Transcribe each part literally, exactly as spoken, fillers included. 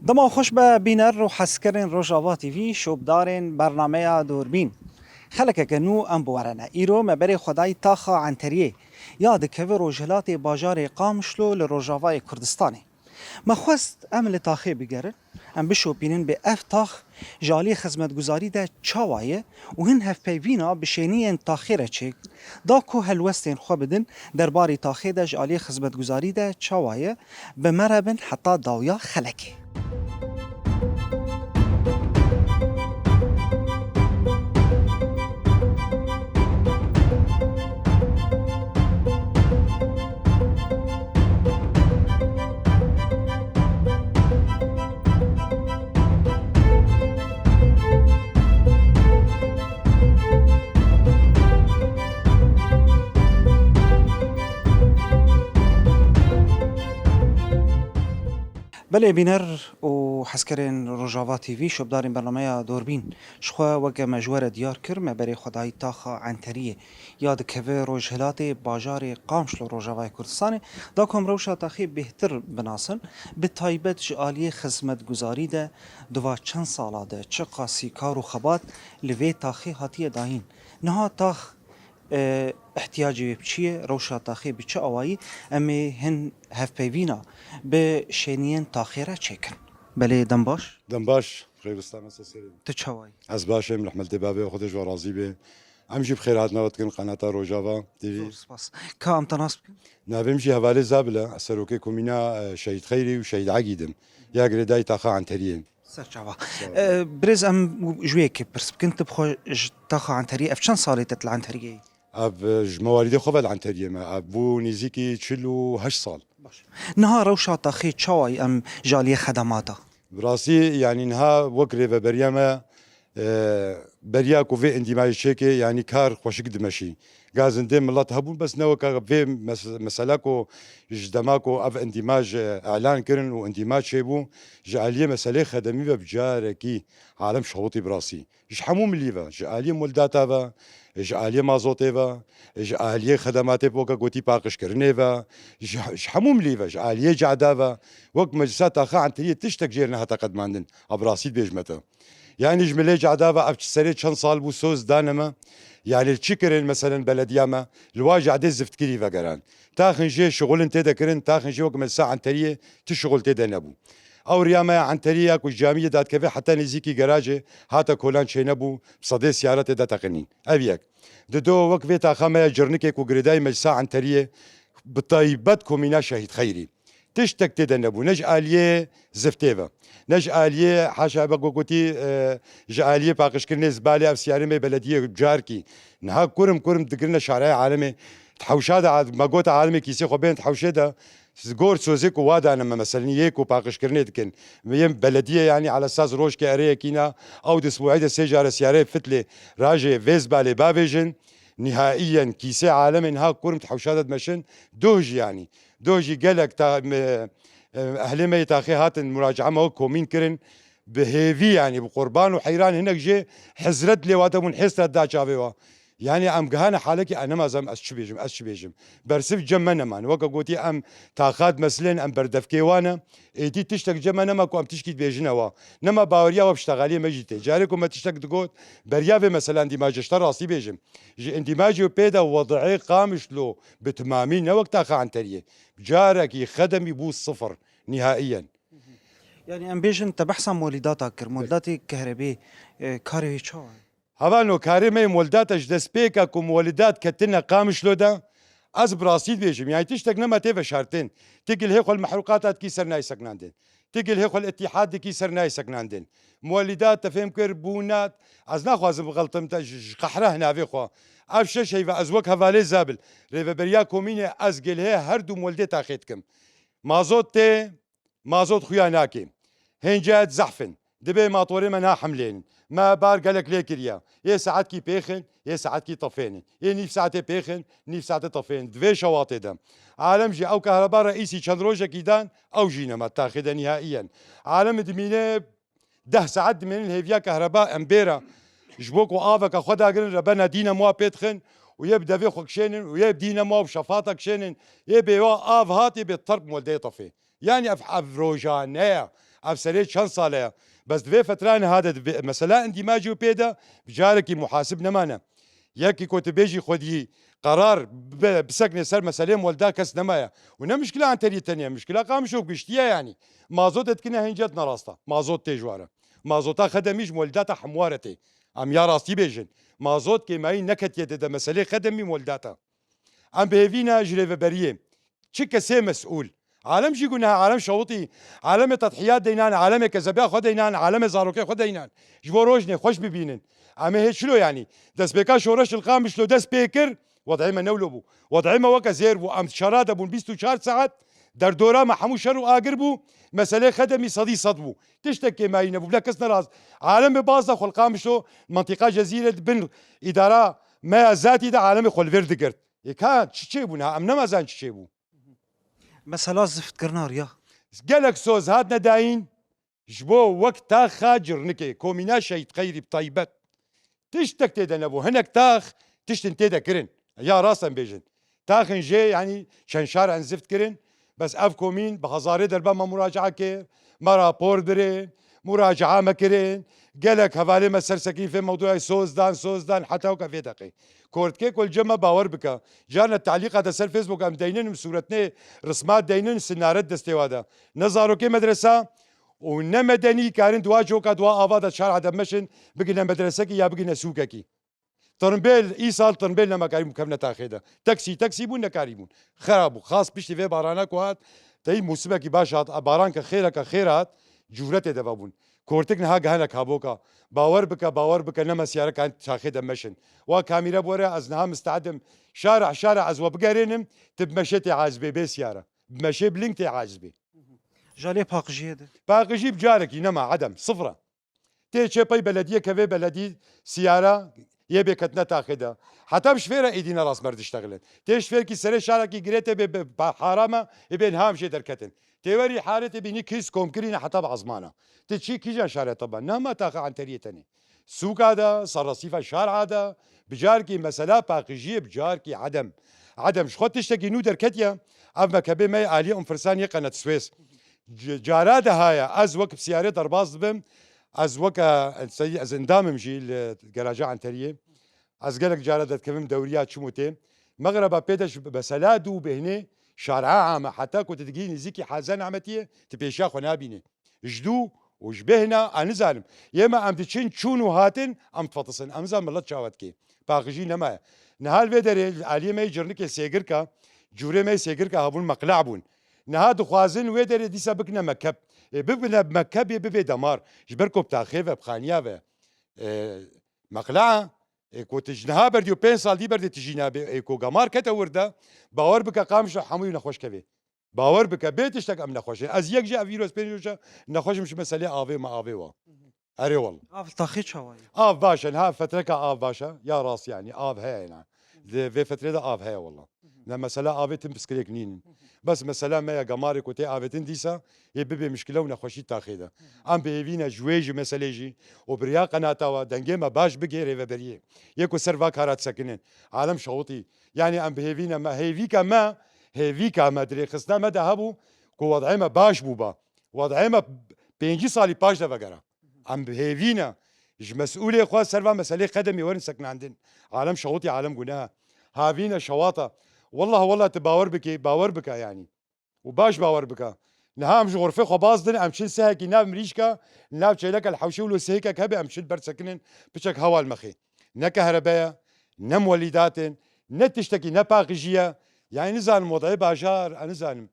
Dema xweş be bîner û hezkirin Rojava T V, şopdarên bernameya Dûrbîn. Xelekeke nû em bi we re ne. Îro me berê xwe dayî taxa Enteriyê, ya dikeve rojhilatê bajarê Qamişlo li Rojavayê Kurdistanê. Me xwest em li taxê bigerin, em bişopînin bê ev tax ji aliyê xizmetguzarî de çawa ye û hin hevpeyvîna bi şêniyên taxê re çêk da ku helwestên xwe bidin derbarê taxê de ji aliyê xizmetguzarî de çawa ye, bi me re bin heta dawiya xelekê. Belê bîner û hezkerên Rojava T V, şopdarên bernameya Dorbîn, ji xwe weke me ji we re diyar kir, me berê xwe dayî taxa Enteriyê, ya dikeve rojhilatê bajarê Qamişlo Rojavayê Kurdistanê, da ku em rewşa taxê bêhtir binasin, bi taybet ji aliyê xizmetguzarî de di va çend sala de çiqasî kar û xebat li vê taxê hatiye dayîn. Niha tax, e, ihtiyacê wê bi çi ye, rewşa taxê bi çi awayî, em ê hin hevpeyvîna bi şêniyên taxê re çêkin. Belê, dem baş. Dem baş, xêr û selamet ser serê. Tu çawa yî? Ez baş im, rehmetê bavê xwe de ji we razî be. Em jî bi xêr hatina we dikin qenata Rojava T V. Zor spas. Ka em te nas bikin? Navê min jî Hevalê Zabil e, ez serokê komîna, e, Şehîd Xeyrî û Şehîd Egîd im. Ya girêdayî taxa Enteriyê. Serçava. Sağ ol. E, birêz, em ji wê yekê pirs bikin, tu bi xwe ji taxa Enteriyê, ev çend salê te li Enteriyê yî? Ev, e, ji mewalîdê xwe ve li Enteriyê me. Ev bû nêzîkî çil û heşt sal. Baş. Niha rewşa taxê çawa yî em ji aliyê xedemata? Bi rastî, yanî niha wek rêveberiya me, e, beriya ku vê îndîmajê çêke, yanî kar xweşik dimeşî. Gazindê milet hebûn, bes ne weke vê mes-, mesela ku ji dema ku ev îndîmaj, e, îlan kirin û îndîmaj çêbû, ji aliyê meselê xedemî ve bi carekî alem şewitî bi rastî. Ji hemû milî ve, ji aliyê muldata ve, ji aliyê mazotê ve, ji aliyê xedematê weke gotî paqijkirinê ve, ji, ji hemû milî ve, ji aliyê cada ve, wek Meclisa Taxa Enteriyê tiştek jêr nehate qedmandin, a bi rastî dibêjime te. Yanî ji milê cada ve ev serê çend sal bû soz dane me, yanî li çi kirin meselen belediya me, li wa cadê ziftkirî vegeran. Taxin jê şixulin tê de kirin, taxin jê wek Meclisa Enteriyê ti şixul tê de nebû. Ew riya me ya Enteriyê ya ku ji camiyê dadikeve heta nêzîkî gerajê hate kolan çênebû, bi sedê siyara tê de teqinîn. Ev yek. Dido, wek vê taxa me ya Cirnikê ku girêdayî Meclisa Enteriyê, bi taybet komîna Şehîd Xeyrî. Tiştek tê de nebû. Ne ji aliyê ziftê ve. Ne ji aliyê, haşa be ku gotî, e, ji aliyê paqijkirinê zibalê ev siyarê me belediyê carkî. Niha kurim kurim digirine şaraya alemê. Di hewşa de ad-, me gota alemê kîsê xwe bên di hewşê de. Gor sozê ku wa dane me, meselin yê ku paqijkirinê dikin. Yên belediye, yanî ala saz rojke erê yekîna, ew di sibûhê de sê care siyareyê fitlê rajê vê zibalê bavêjin. Nihaiyen kîsê alemê niha kurim di hewşa de dimeşin. Doh jî yanî. Doh jî gelek ta-, me-, e, ehlê me yê taxê hatin muracae me wek komîn kirin. Bi hêvî, yanî bi qurban û heyran, hinek jê hezret lê wa de bûn, hêstra da çavê wa. Yanî em gihane halekî, e, nema zam ez çi bêjim, ez çi bêjim. Bersiv cem me neman. Weke gotî em taxat mesilên em berdevkê wan e. Êdî tiştek cem me nema ku em tişkî dibêjine wa. Nema baweriya we bi ştexaliyê me jî tê. Carê ku me tiştek digot, beriya vê mesela îndîmajê ji te rastî bêjim. Ji îndîmajê pê de wed'ê Qamişlo bi timamî ne wek taxa Enteriyê. Carekî xedemî bû sifir. Nihaiyen. Yanî em bêjin te behsa molîdata kir. Molîdatê kehrebê, e, karê wê çawa ye? Hevalno, karê me yê molîdata ji destpêka ku molîdat ketine Qamişlo de, ez bi rastî dibêjim. Yanî tiştek nema tê veşartin. Ti gilhê xwe li mehrûqata dikî ser nayê seknandin. Ti gilhê xwe li îtîhad dikî ser nayê seknandin. Molîdat te fêm kir, bûna, ez naxwazim bixeltim te ji, ji qehre hinavê xwe. Ev şeş heyva ez wek hevalê Zabil, rêveberiya komînê, ez gilhê her du molîdê taxê dikim. Mazot tê, mazot xuya nake. Hênca zehf in. Dibê matorê me nahemlênin. Me bar gelek lê kiriye. Yê saetkî pêxin, yê saetkî tefênin. Yê nîv saetê pêxin, nîv saetê tefênin. Di vê şewatê de alem jî ew kehreba reîsî çend rojekî dan, ew jî nema taxê de nihaiyen. Alem dimîne deh saet dimênin hêviya kehreba em bêra. Ji bo ku aveke xwe dagirin, rebena dîne ma pê dixin û yê bi devê xwe kişênin û yê bi dîne ma bi şefata kişênin. Yê bêwa av hat, yê bê terb moldeyê tefê. Yanî ev, ev rojane ye. Ev serê çend sale ye. Bes di vê fetra niha de di vê, mesela îndîmacê û pê de bi carekî muhasib nemane. Yekî ku tu bêjî xwedî qerar bi-, bisekine ser meseleyê muwelida kes nemaye. Û ne mişkila Anteriyê tenê ye, mişkila Qamişlo giştî ye yanî. Mazot dikine hincet ne rast e. Mazot tê ji ware. Mazota Xedemî ji muwelidata hemware tê. Em ya rastî bêjin. Mazot kêmayî neketiye tê de meselê Xedemî muwelidata. Em bi hêvî ne ji rêveberiyê. Çi kesê mesûl? Alem jî guneh, alem şewitî, alemê tedhiyat deynan, alemê kezebiya xwe deynan, alemê zarokê xwe deynan. Ji bo rojnê xweş bibînin. Em ê hê çilo yanî? Destpêka şoreş li Qamişlo dest pê kir, wed'ê me ne wilo bû. Wed'ê me weke zêr bû. Em di şera de bûn bîst û çar saet, derdora me hemû şer û agir bû. Meselê Xedemî sedî sed bû. Tiştek kêmayî nebû. Bila kes neraz. Alemê baz de xwe li Qamişlo, mentiqa Cezîrê di bin îdara me ya zatî de alemê xwe li vir digirt. Ê ka çi çêbû niha? Em nemazan çi çêbû. Mesela ziftkirina riya. Gelek soz hatine dayîn ji bo wek taxa Cirnikê, komîna Şehîd Xeyrî bi taybet. Tiştek tê de nebû. Hinek tax tiştin tê de kirin. Ya rast em bêjin. Taxin jê, yanî çend şar en zift kirin. Bes ev komîn bi hezarê derba me muracae kir. Me rapor birin. Muracae me kirin. Gelek hevalê me ser sekîn fê mewdûyayê soz dan, soz dan, heta weke vê deqê. Kortikê ku li cem me bawer bike. Carna te'lîqa de ser Facebook em deynin, em sûretnê, rismat deynin, sinaret destê wa de. Ne zarokê medresa û ne medenî karin di wa coka, di wa ava de çar edem meşin, bigine medresekî ya bigine sûkekî. Tirmbêl, îsal tirmbêl ne me karîbûn kevne taxê de. Teksî, teksî bûn, nekarîbûn. Xera bû. Xas piştî vê barana ku hat, teyî mûsimekî baş hat, baranke xêreke xêr hat, cûretê de vebûn. Kortik niha gehene kaboka. Bawer bike, bawer bike, ne me siyareka taxê de meşin. Wa kamîre bi were, ez niha miste'd im. Şare, şare ez we bigerênim, tu bi meşê tê aciz bê, bê siyare. Bi meşê bi ling tê aciz bê. Jalê paqijiyê de. Paqijî bi carekî nema, edem, sifre. Tê çê pey belediyê, kevê beledî siyara yê bê ketine taxê de. Heta bi şifêra êdî ne rast mer diştexilin. Tê şifêrkî serê şarekî girê tê bê, bê, bê harama, ê bê niha em jê derketin. Tê werî harê tê bînî kîs komkirî ne heta bi ezmana. Tê çî kîjan şare teba? Nema taxa Anteriyê tenê. Sûka de, serresîfa şar'a de, bi carkî mesela paqijiyê, bi carkî edem. Edem ji xwe tiştekî nû derketiye. Ev mekebê me yê aliyê Umfirsan yê Qenet Swês. C-, cara de haya, ez wek pisyarê derbas dibim, ez weke, ez endam im jî li geraja Anteriyê. Ez gelek cara derdikevim dewriya çim û tê. Mexreba pê de ji mesela dû bêhnê şar'a ame. Heta ku tu digihî nêzîkî Haza Nemetiyê, tu pêşiya xwe nabînî. Ji dû û ji bêhna, ez nizanim. Yê me em diçin, çûn û hatin, em difetisin. Em nizan milet çawa dikê. Paqijî nemaye. Niha li vê derê, li aliyê me yê Cirnikê Sêgirka, cûrê me yê Sêgirka hebûn, meqla bûn. Niha dixwazin wê derê dîsa bikine mekeb. Ê, bibine mekeb yê bibê demar. Ji ber ku bi taxê ve, bi xaniya ve, e, meqla, ê, ku tu ji niha berdî û pênc sal dî berdê tu jî nabê. Ê, ku gemar kete wir de, bawer bike Qamişlo hemû nexweş kevê. Bawer bike, bê tiştek em nexweş in. Ez yek jî ev îro ez pênc roja nexweş im ji meselê avê me avê wa. Erê wal. Av taxê çawa ye? Av baş e, niha fetreka av baş e. Ya rast yanî, av heye ne. Di vê fetrê de av heye wala. Ne mesela avê tim piskirêk nînin. Bes mesela me ya gemarê ku tê avêtin dîsa, yê bibê mişkile û nexweşî taxê de. Em bi hêvî ne ji wê jî meselê jî û bi riya qenata wa dengê me baş bigê rêveberiyê. Yê ku ser va kara disekinin. Alem şewitî. Yanî em bi hêvî ne me, hêvîka me, hêvîka me di rêxistina me de hebû ku wed'ê me baş bûba. Wed'ê me pêncî salî paş de vegera. Em bi hêvî ne ji mesûlê xwe ser va meselê qedemê werin seknandin. Alem şewitî, alem guneh e. Havîne şewata. Wallah, wallah tu bawer bikî, bawer bike yanî. Û baş bawer bike. Niha em ji xurfê xwe baz din, em çin sehekî nav mirîşka, nav çêleka li hewşê wilo sehekek hebe, em çin ber sekinin, piçek hewa li me xê. Ne kehrebe ye, ne muwelîdat in, ne tiştekî, ne paqijî ye. Yanî nizanim, wodeyê bajar, ez nizanim.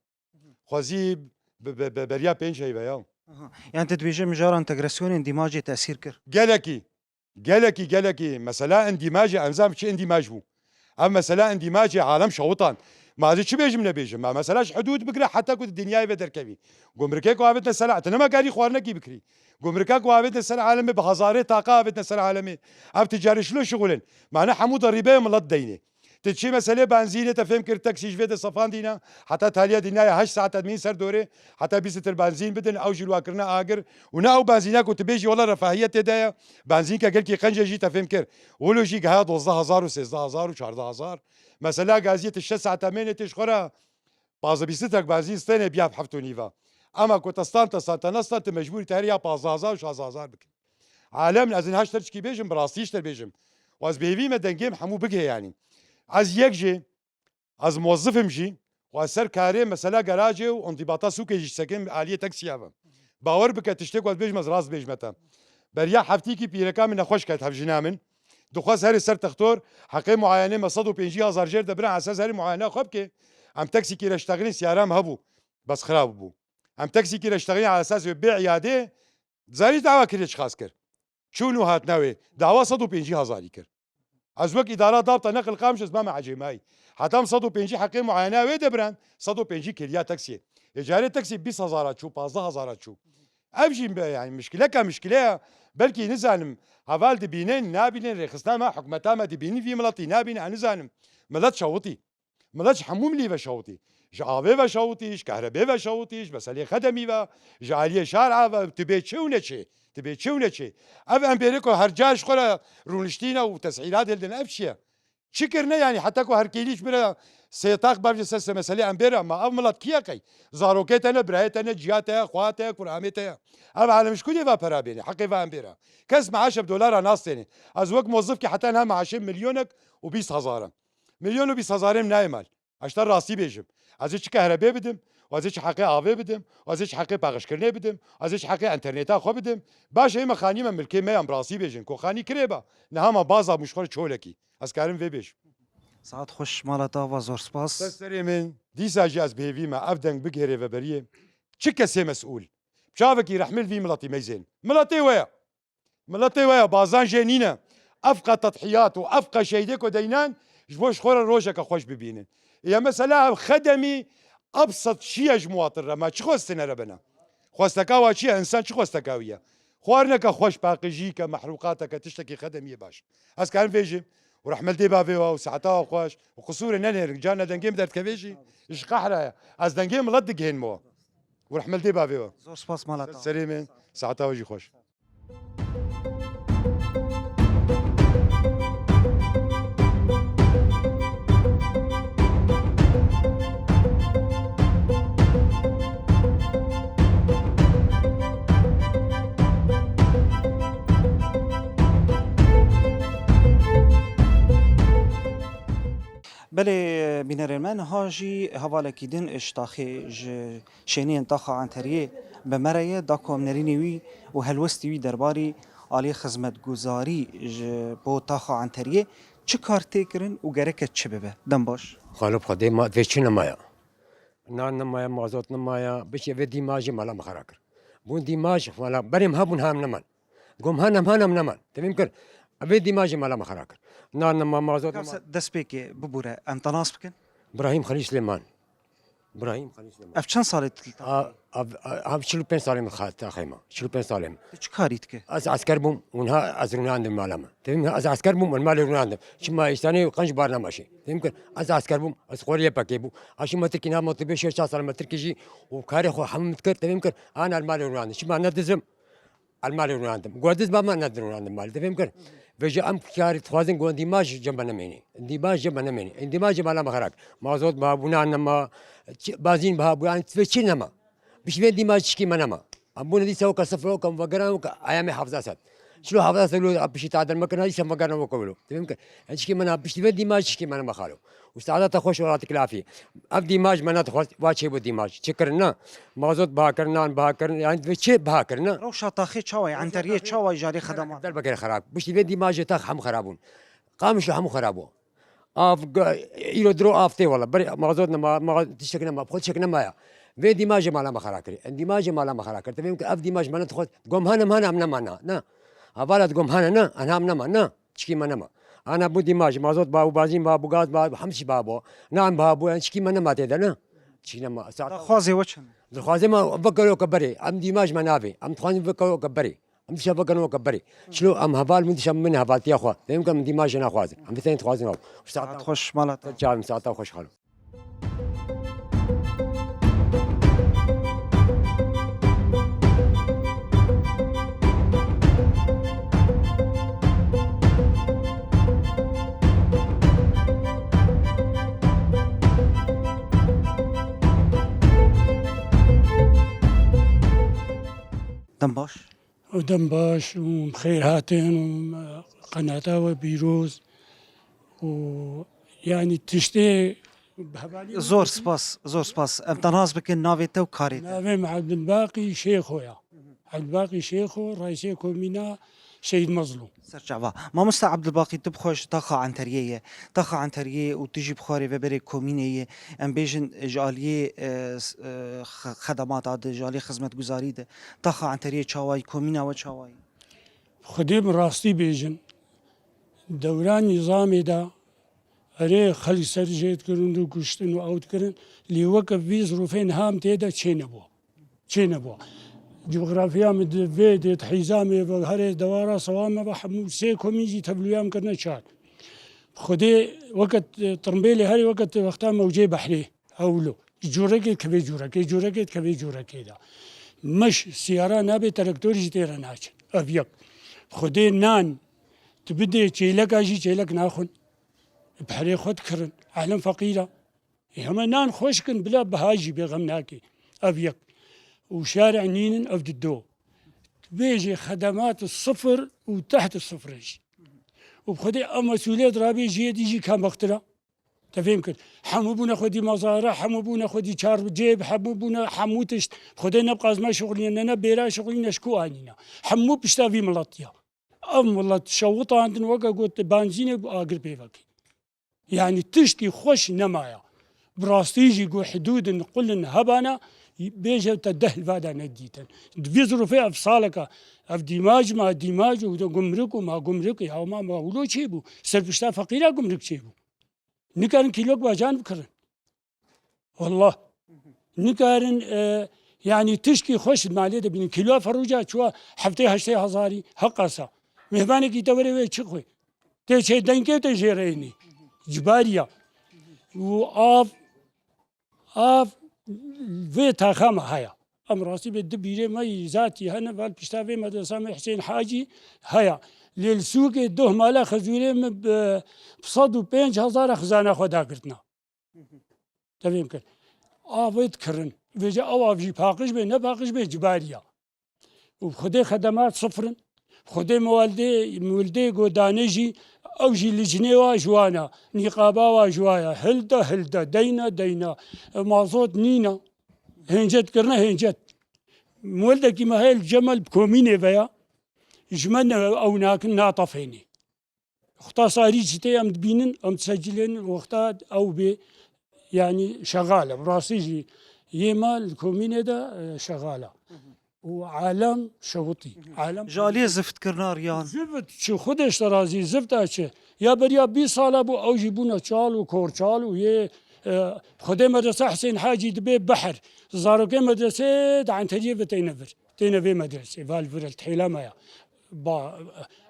Xwezî bi, bi, bi beriya pênc heyve ya. Aha. Yani tu dibêje mijara entegrasyonên dîmacê tesîr kir? Gelekî. Gelekî, gelekî. Mesela endîmajê, em zan çi endîmaj bû. Ev mesela endîmajê alem şewitan. Ma ez çi bêjim nebêjim? Ma mesela ji hidûd bigire heta ku di dinyayê ve derkevî. Gumrikê ku avêtine sela, tu nema karî xwarinekî bikirî. Gumrika ku avêtine ser alemê bi hezarê taqa avêtine ser alemê. Ev ticarê şilo şixulin. Ma ne hemû derîbeyê milet deynê. Tu çi meselê benzînê te fêm kir, teksî ji vê de sefandîne, heta taliya dînaya heşt saet edmîn ser dorê, heta bîst lîtir benzîn bidin, ew jî li wa kirine agir, û ne ew benzîna ku tu bêjî wela refahiyet tê de ye, benzînke gelkî qenc e jî te fêm kir. Wilo jî geha dozdeh hezar û sêzdeh hezar û çardeh hezar. Mesela gaziyê tu şeş saet emênê tê ji xwe re, pazdeh bîst lîtrek benzîn stênê biya bi heft û nîva. Ama ku te stan, te stan, te nestan, tu mecbûrî te her ya pazdeh hezar û şazdeh hezar bikî. Alem, ez niha ji te çikî bêjim, bi rastî ji te bêjim. Û ez bêvî me dengê min hemû bigihê yanî. Ez yek jî, ez mozif im jî, û ez ser karê mesela garajê û întîbata sûkê jî sekin aliyê taksiya ve. Bawer bike tiştê ku ez bêjim, ez rast bêjime te. Beriya heftîkî pîreka min nexweş ket hevjina min. Dixwest herê ser textor, heqê muayene me sed û pêncî hezar jêr de bira, esas herê muayene xwe bike. Em taksîkî re ştexilîn, siyara em hebû. Bes xirab bû. Em taksîkî re ştexilîn, esas bê îyadê, zanî dawa kiriye çiqas kir. Çûn û hatna wê, dawa sed û pêncî hezarî kir. Ez wek îdara dabta neqil Qamişlo ez bame ecêmayî. Heta em sed û pêncî heqê muayene wê de biran, sed û pêncî kiriya taksiyê. Ê carê taksî bîst hezara çû, pazdeh hezara çû. Ev jî be, yanî mişkileka mişkile ya. Belkî nizanim, heval dibînin, nabînin, rêxistina me, hikûmeta me dibînin vî miletî, nabînin, ez nizanim. Milet şewitî. Milet ji hemû milî ve şewitî. Ji avê ve şewitî, ji kahrebê ve şewitî, ji meselê xedemî ve, ji aliyê şer'a ve, tu bê çi û neçê, tu bê çi û neçê. Ev emberê ku her car ji xwe re rûniştîne û teshîlat hildin, ev çi ye? Çi kirine yanî, heta ku her kêlî ji bira sê tax bavêje ser se meselê embera, ma ev milet kî ye qey? Zarokê te ne, birayê te ne, ciya te ye, xwa te ye, kuramê te ye. Ev alem ji ku dê va pera bêne, heqê va embera? Kes meaşe bi dolara nastêne. Ez wek mozifkî heta niha meaşê milyonek û bîst hezar e. Milyon û bîst hezarê min nayê mal. Ez ji te rastî bêjim. Ez ê çi kahrebê bidim, ez ê çi heqê avê bidim, ez ê çi heqê paqijkirinê bidim, ez ê çi heqê înterneta xwe bidim. Baş e, me xanî me milkê me yan, bi rastî bêjin. Ku xanî kirê ba, niha me baza bû ji xwe re çolekî. Ez karim vê bêjim. Saet xweş mala te ava, zor spas. Ser serê min, dîsa jî ez bi hêvî me ev deng bigihêre veberiyê. Çi kesê mesûl? Çavekî rehmê li vî miletî meyzên. Miletê we ye. Miletê we ye, bazan jê nîne. Ev qe tedhiyat û ev qe şehîdê ku deynan, ji bo ji xwe re rojeke xweş bibînin. Ya mesela ev xedemî ebsed çi ye ji muwatin re, ma çi xwestine re bena? Xwesteka wa çi ye? Însan çi xwesteka wî ye? Xwarineke xweş, paqijîke, mehrûqateke, tiştekî xedemiyê baş. Ez karim vêjim û rehme li dê bavê we û saeta we xweş û qisûrê nenêrin, carna dengê min derdikeve jî ji qehra ye. Ez dengê milet digihênim we. Û rehme li dê bavê we. Zor spas mala te. Serê min, saeta we jî xweş. Belê, bînerên me, niha jî hevalekî din ji taxê, ji şêniyên taxa Enteriyê bi me re ye, da ku em nerînê wî û helwestî wî derbarî aliyê xizmetguzarî ji bo taxa Enteriyê çi kar tê kirin û gereke çi bibe. Dem baş. Xalo bi Xwedê ma vê çi nemaye. Nan nemaye, mazot nemaye, biçe vê dîmajê mala me xera kir. Bûn dîmaj, mala berê em hebûn, hem neman. Gom henem henem neman. Tevîm kir. Vê dîmajê mala me xera kir. Nan nema, mazot nema. Destpêkê bibûre, em te nas bikin? Brahîm Xelîl Silêman. Brahîm Xelîl Silêman. Ev çend salê tu li taxê? A, ev, ev çil û pênc salê min xa-, taxê me. Çil û pênc salê min. Tu çi karî dike? Ez esker bûm û niha ez rûnandim mala me. Tevîm, ez esker bûm, min malê rûnandim. Çima îsanê qenc bar nemaşê. Tevîm kir. Ez esker bûm, ez xwarî yê pekê bû. Aşî me Tirkî niha me tu bê şêst salê me Tirkî jî û karê xwe hemû min dikir. Tevîm kir. Ana li malê rûnandim. Çima ne dizim? El malê rûnandim. Guhediz ba me ne rûnandim malê. Te fêm kir? Vêje em karî dixwazin ku dîmaj cem be nemênî. Dîmaj cem be nemênî. Dîmaj cem ala me xerak. Mazot biha bû, nan nema, çi, bazîn biha bû, yani vê çi nema. Pişt vê dîmaj çikî me nema. Em bûne dîsa weke sifir, weke em vegeran, weke ayamê hafza sed. Çilo hafza sed lo, piştî tadil me kirina, dîsa em vegeran weke wilo. Te fêm kir? Yani çikî me nema, pişt vê dîmaj çikî me nema xalo. Û saeta te xweş û rahatî kilafî. Ev dîmaj me nedixt, va çêbû dîmaj. Çi kirin na? Mazot biha kirin, nan biha kirin, yani vê çi biha kirin na? Rewşa taxê çawa ye? Enteriyê çawa ye ji alî xedeman? Derbekê xerab. Piştî vê dîmajê tax hemû xerab bûn. Qamişlo hemû xerab bû. Av, îro diro av tê wala. Berê mazot nema, ma, ma, tiştek nema, xwe tiştek nema ya. Vê dîmajê mala me xera kirî. Em dîmajê mala me xera kir. Te fêm kir, ev dîmaj me nedixt, gom hene, hene em nemana. Na. Hevala digom hene na, em nema na. Çikî me nema. Ana bû dîmaj, mazot ba, bû bazîn ba, bû gaz ba, hemşî ba bû. Nan ba bû, yani çikî me nema tê de, ne? Çikî nema. Saet daxwazê we çend? Daxwazê me vekero ke berê. Em dîmaj me navê. Em dixwazin vekero ke berê. Em dişa vekero ke berê. Çilo em heval min dişa min hevaltiya xwe. Dedim ke min dîmaj naxwazin. Em vê tên dixwazin ew. Saet xweş mala te. Çavim, saeta xweş xalo. Dem baş. Û dem baş û xêr hatin û qenata we pîroz û, yanî, tiştê hevalî Zor spas, zor spas. Em te nas bikin navê te û karê te. Navê min Ebdulbaqî Şêxo ya. Ebdulbaqî Şêxo, reîsê komîna Şehîd Mezlûm. Serçava. Mamosta Ebdulbaqî, tu bi xwe ji taxa Enteriyê ye. Taxa Enteriyê û tu jî bi xwe rêveberê komînê yê. Em bêjin ji aliyê, e, s-, e, xe-, xedemata de, ji aliyê xizmetguzarî de. Taxa Enteriyê çawayî, komîna we çawayî? Xwedê min rastî bêjin. Dewra nîzamê de erê xelk ser jê dikirin û kuştin û ew dikirin. Lê weke vî zirûfê niha em tê de çênebû. Çênebû. Cografiya min di vê dê di hîza me ve herê dewara sewa me ve hemû sê komîn jî tevlûya em kirine çar. Xwedê weke, e, tirmbêlê herê weke wexta mewcê behrê. Ewlo. Cûrekê dikevê cûrekê, cûrekê dikevê cûrekê de. Meş siyara nabe, traktor jî tê re naçin. Ev yek. Xwedê nan tu bidê çêleka jî çêlek naxwin. Bi herê xwe dikirin. Alem feqîr e. Ê, hema nan xweş kin, bila biha jî bêxem nake. Ev yek. Û şarê nînin, ev dido. Bêjê xedemat sifir û teht sifir jî. Û bi Xwedê ev mesûliyet rabê jiyê dî jî kam bextir e. Te fêm kir. Hemû bûne xwedî mezara, hemû bûne xwedî çar cêb, hemû bûne hemû tişt. Xwedê ne bi qazma şixulîne, ne, ne bêra şixulîne, ji ku anîne. Hemû pişta vî miletiya. Ev milet şewitandin weke got benzînê û agir pê vekî. Yanî tiştî xweş nemaya. Bi rastî jî ku hidûdin qulin hebana, bêje te deh li vada nedîtin. Di vî zirûfê ev saleka, ev dîmac ma dîmac û gumruk û ma gumruk, ya ma ma wilo çêbû. Ser pişta feqîra gumruk çêbû. Nikarin kîlok bacan bikirin. Wallah. Nikarin, e, yanî tişkî xweş di malê de bînin. Kîloya ferûca çiwa heftê heştê hezarî, heqasa. Mêvanekî te were wê çi xwe? Tê çê dengê tê jê reyinî. Cibariya. Û av, av vê taxa me haya. Em rastî bê di bîrê me yî zatî hene, val pişta vê medresa me Husên Hacî haya. Lê li sûkê doh mala xezûrê min bi sed û pênc hezara xizana xwe dagirtina. Tevîm kir. Avê dikirin. Vêca ew av jî paqij bê, ne paqij bê, cibariya. Û Xwedê xedemat sifir in. Xwedê miwaldê, miwildê godanê jî, ew jî li cinê wa ji wan e, nîqaba wa ji wa ye. Hilde, hilde, deyne, deyne. Mazot nîne. Hêncet kirine, hêncet. Miwildekî me heye li Cemel bi komînê ve ya. Ji me ne ew nakin, natefênê. Wexta sarî jî tê em dibînin, em disecilên wexta ew bê, yanî şexal e. Bi rastî jî yê me li komînê de, e, şexal e. Û alem şewitî. Alem Ji aliyê zift kirina riyan. Zift çi, Xwedê ji te razî, zift a çi? Ya beriya bîst sala bû, ew jî bûne çal û korçal û yê, e, Xwedê medresa Husên Hacî dibê behr. Zarokê medresê di Enteriyê ve têne vir. Têne vê medresê, val vir el thêla me ya. Ba,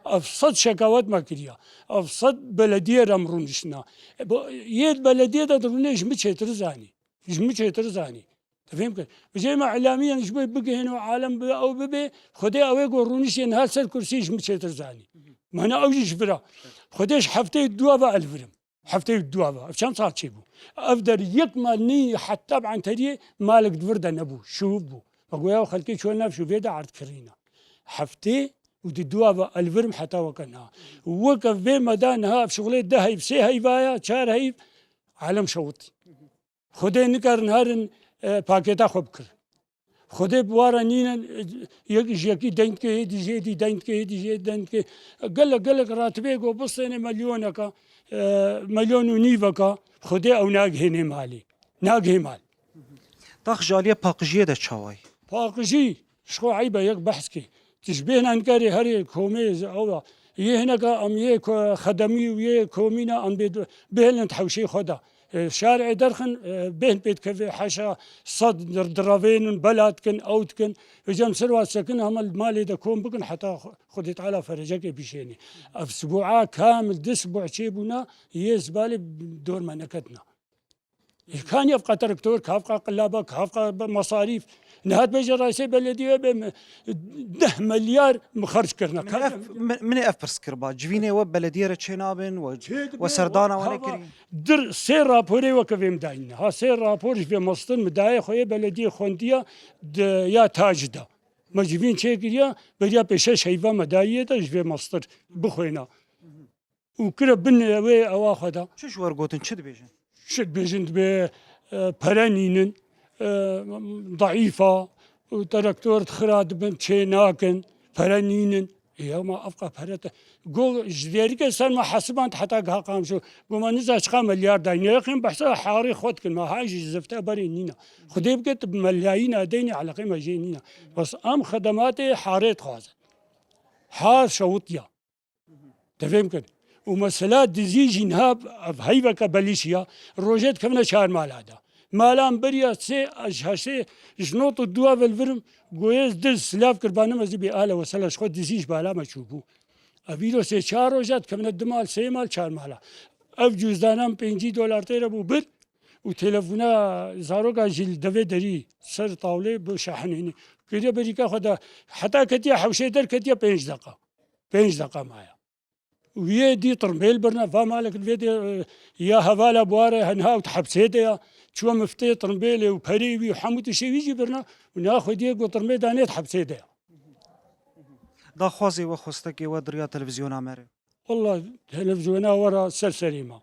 ev sed şekawet me kiriya. Ev sed belediyê re em rûniştina. E, bo, yê belediyê de dirûnê ji min çêtir zanî. Ji min çêtir zanî. Te fêm kir. Vijê me îlamiyan ji bo bigihên û alem bi ew bibe, Xwedê ew ê ku rûniştê niha ser kursî ji min çêtir zanî. Mana ew jî ji vira. Xwedê ji heftê dua ve elvirim. Heftê û dua ve. Ev çend sal çêbû? Ev der yek mal nî heta bi Enteriyê malek di vir de nebû. Şûv bû. Ve goya xelkê çûye nav şûvê de erd kirîna. Heftê û di dua ve elvirim heta weke niha. Weke vê me da niha ev şixulê deh heyv, sê heyva ya, çar heyv, alem şewitî. Xwedê nikarin herin, e, pakêta xwe bikirin. Xwedê bi wa re nînin, e, yek ji yekî deng dike, êdî ji êdî deng dike, êdî ji êdî deng dike. Gelek, gelek ratibê ku bistêne milyoneka, e, milyon û nîveka, Xwedê ew nagihênê malê. Nagihê mal. Tax ji aliyê paqijiyê de çawa ye? Paqijî, ji xwe eyb e yek behs kê. Tu ji bêhna nikarê herê komê ew e. Yê hineka em yê ko-, xedemî û yê komîna em bê-, bêhnin di hewşê xwe de. E, şarê derxin, e, bêhn pê dikeve, heşa sed dir-, direvênin, bela dikin, ew dikin. Vêca em ser wa sekin, hema li malê de kom bikin, heta Xu-, Xwedê Teala ferecekê bişênê. Ev sibûa kamil, du sibû çêbûna, yê zibalê dor me neketina. Ê, kanî ev qe traktor, kavqa qilaba, kavqa be-, mesarîf. Nihat bêje reîsê belediyê be me, deh milyar mi xerc kirine. Min ev, min, min ê ev pirs kiriba. Civînê we belediyê re çênabin, we, Çê dibe, we serdana we, we hava nekirî? Dir sê raporê weke vê mi dayîne. Ha, sê rapor ji vê mestin mi dayê xwe yê belediyê xwendiya di, ya Taci de. Me civîn çêkiriya, beriya pêşeş heyva me dayiyê de ji vê mastir bixwêna. Û kire bin wê ewa xwe de. Çi ji we re gotin, çi dibêjin? Çi dibêjin, dibê, e, pere nînin, e, daîfa, û traktor xira dibin, çê nakin, pere nînin. Ê, ama evqa pere te, go ji dêrike ser me hesiband heta giha qamşo. Go me niza çiqa milyar dayî. Nêxin behsa harê xwe dikin, me hay jî zifte berê nîna. Xwedê bike tu bi milyayîna deynê eleqê me jê nîna. Bes em xedematê harê dixwazin. Har şewitiya. Te fêm kir. Û mesela dizî jî niha ev heyveke belîşiya, rojê dikevine çar mala de. Malan beriya sê, ji heştê, ji not û dua ve li vir im, goyê diz silav kir, ba nimezî bê ale wesela ji xwe dizî ji bala me çûbû. Ev îro sê çar roja dikevine du mal, sê mal, çar mala. Ev cûzdanan pêncî dolar tê re bû bir û telefona zaroka jî li devê derî ser tawlê bi şahinênê. Kiriye berîka xwe de heta ketiye hewşê derketiye pênc deqa. Pênc deqa maya. Wiyê dî tirmbêl birine, va malek vê dê, e, ya hevala buare, henha û hepsê de ya. Çuwe miftê tirmbêlê û perê wî û hemû tiştê wî jî birine û niha xwediyê got tirmbê danê di hepsê de ya. Daxwazê we, xwestekê we di riya televîzyona me re? Walla televîzyona we re ser serê me.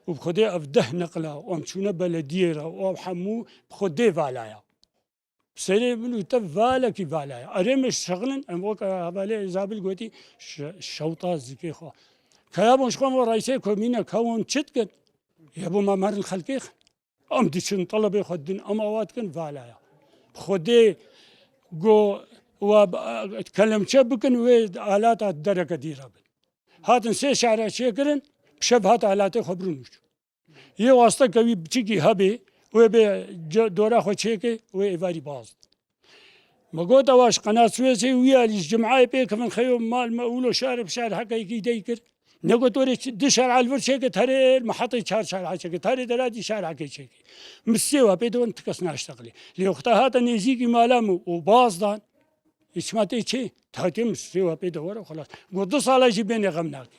Û bi xwedê ev deh neqla, em çûne belediyê re, û ev hemû bi xwedê vala ya. Serê min û te valekî vala ye. Erê me şixilin, em wek hevalê Zabil gotî, şe-, şewta zikê xwe. Kaya bon ji xwe me reîsê komîne, ka hûn çi dikin? Ye bo me merin xelkê xin. Em diçin telebê xwe din, em awa dikin vala ye. Xwedê go wa b-, kelemçe bikin, wê alata dereke dî re bin. Hatin sê şehra çêkirin, bi şev hat alatê xwe birin û çû. Yê wasta ke wî biçikî hebê, wê bê ce-, dora xwe çêke, wê êvarî baz. Me got, ewa ji qenat Swêsê wî alî ji cimeyê pê kevin xeyo mal me wilo şar bi şar hekekî dey kir. Negot, were çi-, di şar al vir çêke terê, me hetê çar şar çêke, terê dera dî şar hekê çêke. Min sê wa pê de wan ti kes naşteqilê. Lê wexta hate nêzîkî mala min û baz dan, Îçma tê çê? Tatê min sê wa pê de were xelas. Got, du sala jî bêne xem nake.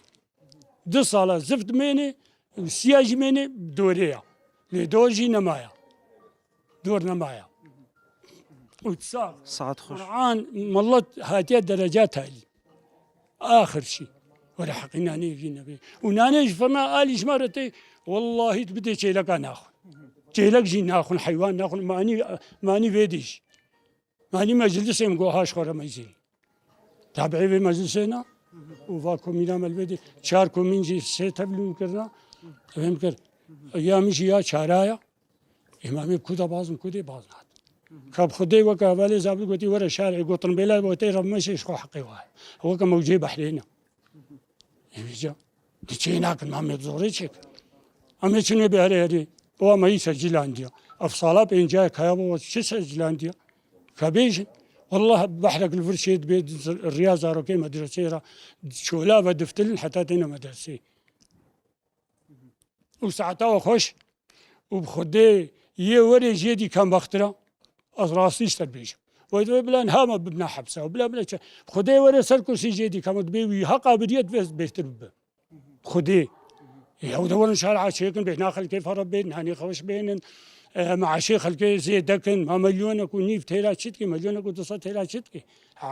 Du sala zift mêne, siya jî mêne, dorê ya. Lê dor jî nemaya. Dor nemaya. Û sax. Saet xweş. Qur'an, millet hatiye dereca talî. Axir şî. Were heqî nanê jî nebe. Û nanê ji firna alî ji me re tê, wellahî tu bidê çêleka naxwin. Çêlek jî naxwin, heywan naxwin. Manî, manî vê dî jî. Manî meclisê min got, ha ji xwe re meyzîn. Tabiî vê meclisê ne. Û va komîna me li vê dê, çar komîn jî sê tevlî min kirina. Evê min kir. Ya min jî ya çara ya. Êma em ê bi ku de bazin, ku dê bazin hat. Ka bi Xwedê weke hevalê Zabil gotî, were şarê, got, tirmbêla, got, tê re meşê ji xwe heqê wa ye. Weke mewcê behrê ne. Ê vîca. Di çê nakin, ma me bi zorê çêkir. Em ê çinê bi herê herê. Wa me yî secilandiya. Ev sala pênca ye, kaya bo çi secilandiya? Ka bêjin. Wallah behrek li vir çê dibe, riya zarokê medreseyê re çola ve diftilin heta têne medreseyê. Û saeta we xweş. Û bi Xwedê yê werê jê dî kembextir e. Ez rastî ji te dibêjim. Wê divê bila niha me bibina hepse. Bila bila çi? Bi Xwedê were ser kursî jê dî keme dibê wî heqa biriye divê ez bêhtir bibim. Xwedê. Ew de werin şara çêkin, bêhna xelkê fere bên, hanê xweş bênin. E, meaşê xelkê zêde kin. Ma milyonek û nîv têra çi dikê? Milyonek û du sed têra çi dikê?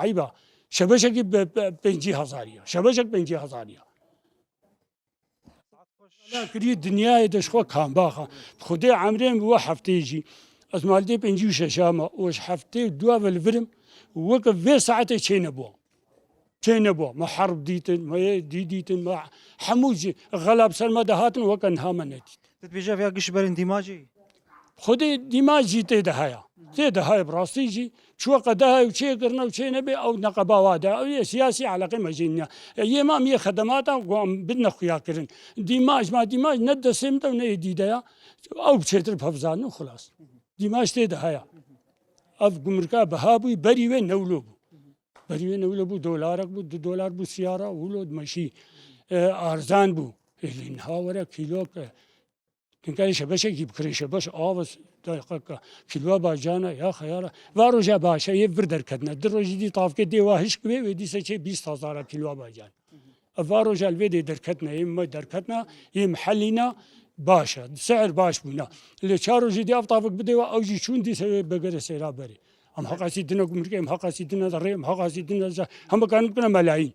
Eyba. Şebeşekî be, be, pêncî hezar ya. Şebeşek pêncî hezar ya. Ala kirî dinyayê de ji xwe kambaxa. Xwedê emrê min bi we heftê jî. Ez maldê pêncî û şeş ama û ji heftê û dua ve li vir im. Weke vê saetê çê nebû. Çê nebû. Me herb dîtin, me yê dî dîtin, me hemû jî xela bi ser me de hatin, weke niha me nedît. Tu dibêje vêya giş berên dîmacê? Xwedê dîmac jî tê de heye. Tê de heye bi rastî jî. Çi weqe de heye û çê kirine û çê nebê, ew neqeba wa de. Ew yê siyasî eleqê me jê nîne. E, yê mam yê xedemata ku em bidine xuya kirin. Dîmac ma dîmac ne destê min de û ne yê dî de ya. Ew bi çêtir bi hev zanin û xilas. Dîmac tê de heye. Ev gumrika biha bûyî, berî wê newlo bû. Berî wê newlo bû, dolarek bû, du dolar bû siyara, wilo dimeşî. E, arzan bû. Ê, lê niha were kîlok, e, Tinkarê şebeşekî bikirê, şebeş av e, deqeka kîloa bacana ya xeyara. Va roja baş e, yê vir derketine. Di rojî dî tavkê dê wa hişk bê, wê dîse çê bîst hezara kîloa bacan. Ev va roja li vê dê derketine, yê me derketine, yê mihelîna baş e. Seher baş bûna. Lê çar rojî dî ev tavik bidê wa, ew jî çûn dîse wê begere sêra berê. Em heqasî dine gumrikê, em heqasî dine derê, em heqasî dine ze-, heme kanûn bine melayîn.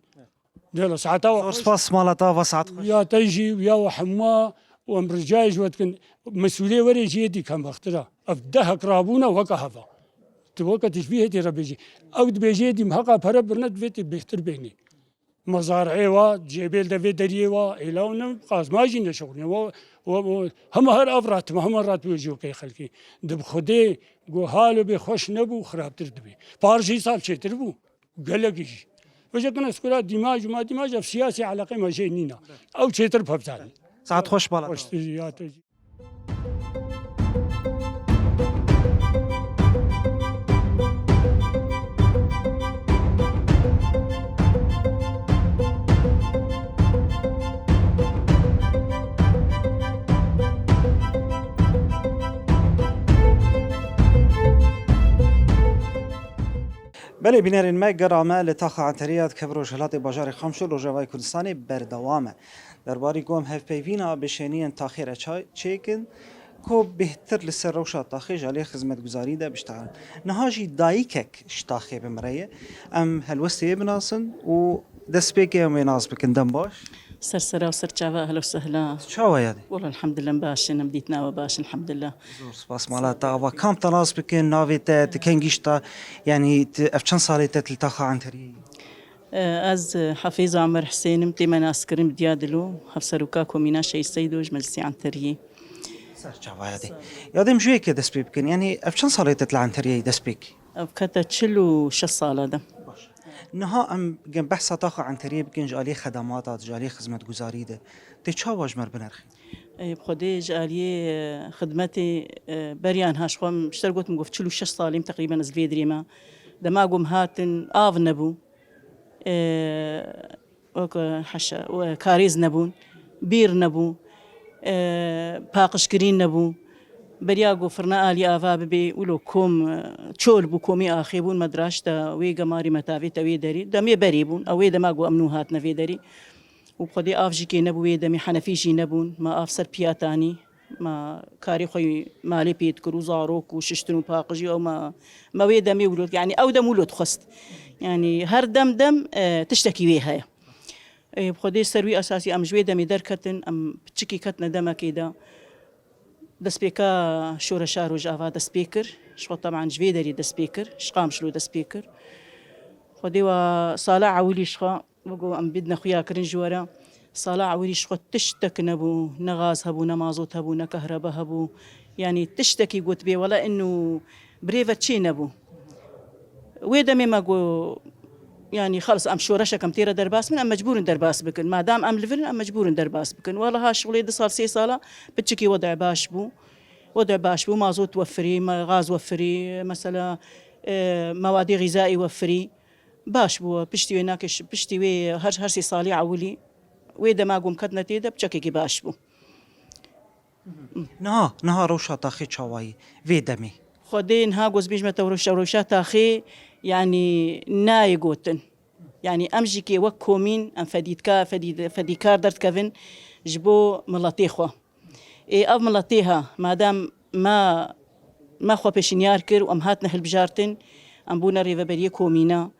Dêla saeta wa Zor xweş. Spas mala te, va saet xweş. Ya te jî, ya we hemû, û em ricayê ji we dikin, mesûlê werê jî yê dî kembextir e. Ev dehek rabûne weke heva. Tu weke tişbîhê tê re bêjî. Ew dibêjê dî, em heqa pere birine, divê tê bêhtir bênê. Mezarê wa, cêbêl de vê deriyê wa, êla û ne qazma jî neşexulîne. Wa, wa, wa, hema her av ratime, hema ratime jî wekey xelkê. Di bi Xwedê go halo bê xweş nebû, xirabtir dibê. Par jî sal çêtir bû. Gelekî jî. Vêje kine skura dîmaj û ma dîmaj ev siyasî eleqê me jê nîna. Ew çêtir pevzanî. Saet xweş bala. Xweş tu jî ya te jî. Belê bînerên me, gera me li taxa Enteriyê ya dikeve Rojhilatê bajarê Xamşo li Rojavayê Kurdistanê berdewam e. Derbarî ku em hevpeyvîna bêşêniyên taxê re ça-, çêkin, ku bêhtir li ser rewşa taxê ji aliyê xizmetguzarî de biştexilin. Niha jî dayikek ji taxê bi min re ye. Em helwestê yê binasin û destpêkê em wê nas bikin. Dem baş. Ser sera û ser çava, ehla û sehla. Çawa yadê? Wala elhamdülillah, em baş in, em dîtina we baş in, elhamdülillah. Zor spas mala te ava. Kam te nas bikin, navê te, ti kengî ji te, yanî ti, ev çend salê te li taxa Enteriyê yî? Ez, e, Hafîz Amer Husên im, tê me naskirin bi Diya Dilo, hevseroka Komîna Şehîd Seydo ji Meclisê Enteriyê. Ser çava yadê. Yadê em ji wê yekê dest pê bikin. Yanî ev çend salê te li Enteriyeyê dest pê kir? Ev kete çil û şeş sala de. Baş. Niha em gem behsa taxa Enteriyê bikin ji aliyê xedemata, ji aliyê xizmetguzarî de. Tê çawa ji me re binirxî? Ê, bi Xwedê ji aliyê, e, xidmetê, e, beriyan ha ji xwe em ji te re gotim, gof çil û şeş salî me teqrîben ez li vê derê me. Dema ku em hatin, av nebû. E, wek, e, heşa, e, karêz nebûn, bîr nebû, e, paqijkirîn nebû. Beriya ku firna alî ava bibê, wilo kom, e, çol bû, komî axê bûn, me diraşta wê gemarî me tavête wê derî. Demê berê bûn, ew wê dema ku em nû hatine vê derî. Û bi Xwedê av jî kê nebû wê demê, henefî jî nebûn, me av ser piya tanî. Me karê xwe yî malê pê dikir û zarok û şiştin û paqijî, ew me, me wê demê wilo, yanî ew dem wilo dixwest. Yanî her dem dem, e, tiştekî wê heye. E, bi Xwedê ser wî esasî em ji wê demê derketin, em piçikî ketine demekê de. Destpêka şoreşa Rojava dest pê kir. Ji xwe teban ji vê derî dest pê kir. Ji Qamişlo dest pê kir. Xwedê wa sala ewilî ji xwe Wego em bidine xuya kirin ji we re. Sala ewilî ji xwe tiştek nebû, ne gaz hebû, ne mazot hebû, ne kehrebe hebû. Yanî tiştekî gotibê, wele inu birêve çê nebû. Wê demê me got, yanî xelis em şoreşek em tê re derbas bin, em mecbûr in derbas bikin. Madam em li vir in, em mecbûr in derbas bikin. Wele ha şixulê du sal, sê sala piçikî wede baş bû. Wede baş bû, mazot wefirî, me-, gaz wefirî, mesela, e, mewadê xîzaî wefirî. Baş bû, piştî wê nake, piştî wê her, her sê salî ewilî wê dema ku em ketine tê de piçekekî baş bû. Niha, niha rewşa taxê çawayî vê demê? Xwedê niha ku ez bêjime te rewşa, rewşa taxê, yanî nayê gotin. Yanî em jî kê wek komîn, em fedîtka-, fedî-, fedîkar derdikevin ji bo miletê xwe. Ê ev miletê ha, madem me, me xwe pêşinyar kir û em hatine hilbijartin, em bûne rêveberiyê komîna.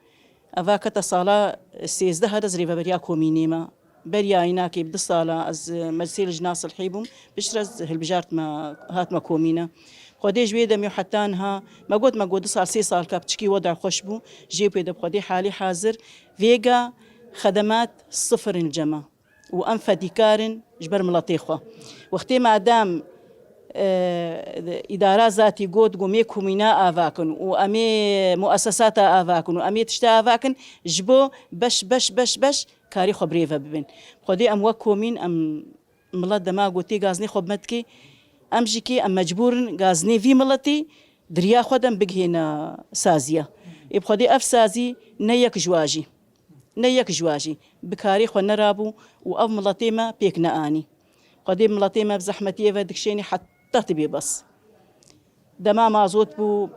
Eva kete sala sêzdeh de ez rêveberiya komînê me. Beriya îna kê bi du sala ez meclisê li jina silhî bûm, piştre ez hilbijartime, hatime komîne. Xwedê ji wê demê û heta niha me got, me got du sal, sê sal ka piçikî weda xweş bû, jê pê de bi Xwedê halî hazir vêga xedemat sifir in cema. û em fedîkar in ji ber miletê xwe. Wextê madem, e, îdara zatî got, got, em ê komîna ava kin û em ê muesesata ava kin û em ê tişta ava kin, ji bo beş, beş, beş, beş karî xwe birêve bibin. Xwedê em wek komîn, em milet dema gotê gazinê xwe bi me dikê, em jî kê em mecbûr in gazinê vî miletî di riya xwe de em bigihêne saziya. Ê bi Xwedê ev sazî ne yek ji wa jî. Ne yek ji wa jî bi karê xwe nerabû û ev miletê me pêk neanî. Xwedê miletê me bi zehmetiyê ve dikişênî heta tibê bes. Dema mazot bû,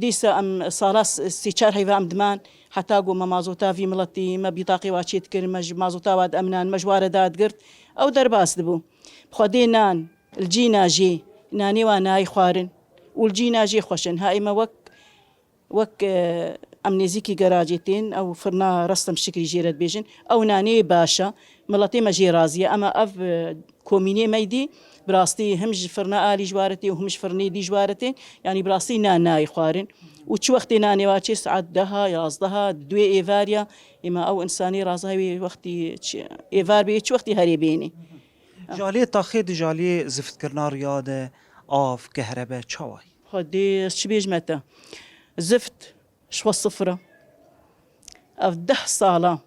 dîsa em sala s-, sî çar heyva em diman, heta ku me mazota vî miletî, me bîtaqê wa çêdikir, me ji mazota wa dieminan, me ji wa re dadigirt, ew derbas dibû. Bi Xwedê nan, li cîna jê, nanê wa nayê xwarin û li cîna jê xweş in. Ha ê me wek Wek, e, em nêzîkî geracê tên, ew firna Restem Şikrî jê re dibêjin. Ew naneyê baş e, miletê me jê razî ye. Ema ev, e, komînê me dî, bi rastî him ji firna alî ji ware tê û him ji firnê dî ji ware tê. Yanî bi rastî nan nayê xwarin. Û çi wextê nanê wa çê saet deha, yazdeha, di duê êvar ya. Êma ew insanê raza wê wextî çi, êvar bê, çi wextî herê bênê. Ji aliyê taxê di ji aliyê ziftkirina riya de av, kehrebe, çawa ye? Xwedê ez çi bêjime te? Zift ji xwe sifir e. Ev deh sala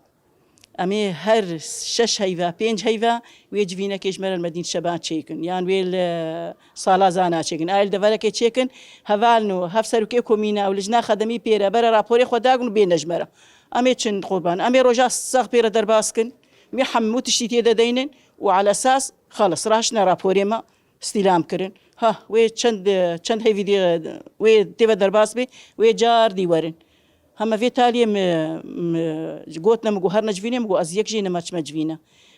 em ê her şeş heyva, pênc heyva wê civînekê ji me re li Medîn Şeban çêkin. Yan wê li Sala Zana çêkin. Ay li deverekê çêkin, hevalin û hevserokê komîna û lijna xedemî pê re bere raporê xwe dakin û bêne ji me re. Em ê çin qurban. Em ê roja sax pê re derbas kin. Em ê hemû tiştî tê de deynin û ala esas xelis rahiştine raporê me. Stîlam kirin. Ha, wê çend, çend heyvî dê, wê tê ve derbas bê, wê car dî werin. Hema vê taliyê mi, mi gotine, mi got, "Her necivînê", mi got, "Ez yek jê nema çime civîne."